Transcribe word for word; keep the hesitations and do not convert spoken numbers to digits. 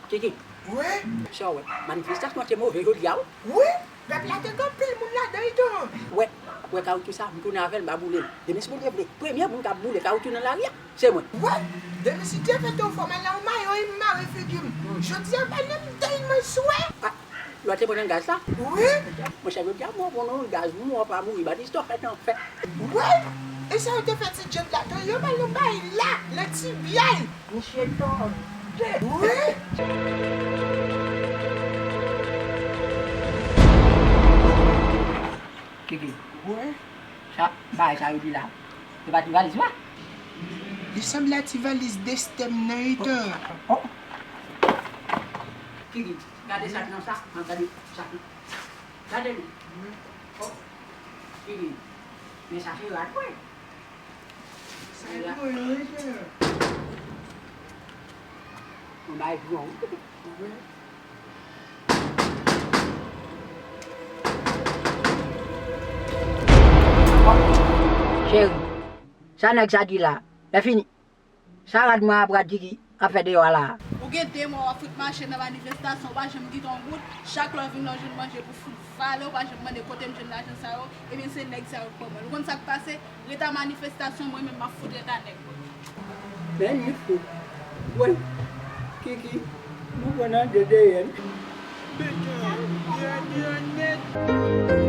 Kiki. Wi. Sa w wè, manifestasyon an te move jodi a, wi. Wi, pèp la te gen anpil moun ladan l tou. Wè, wè kawoutchou sa, m tounen avè l, m pa boule l. Demen si Bondye vle, premye moun k ap boule kawoutchou nan lari a, se mwen. Wi, demen si Dye vle tou, fò m al nan yon mayo, m mare figi m. Jodi a, m pa menm tèlman swe. Ah, lè w te pran nan gaz la? Wi. Monchè, jodi a, mwen pran yon gaz, mwen pa mouri, Batista, fèt an fèt. Wi, e sa yo te fè ti djèd la tou, yo ba l yon bay la, nan tibyal. Misye tòde. Wi. Kiki. Wi. Sa, bagay sa yo di la. Se pa ti valiz la? Li sanble a ti valiz Destèm nan, Ethan. Oh. Kiki, gade sa k nan sa, an gade sa k nan. Gade li. Oh. Kiki. Men sa se rad, wi. Sa e gwo yo, mesye. Yon bagay gwo, wi. Cheri, sa nèg sa di la, lè fini, sa rad mwen ap rad Kiki ap fè deyò a la a? Ou gen de mwa w ap fout mache nan manifestasyon, ou pa janm kite yon goud, chak lè w vin la w jwenn manje pou fout vale, ou pa janm mande kote m jwenn lajan sa yo, ebyen se nèg sa yo k ban mwen l. Ou konn sa k pase? Reta manifestasyon, mwen menm m ap fout reta nèg mwen. Men li fou. Wè, Kiki, nou pran nan de deyè n. Bèt, deyè, deyè nèt.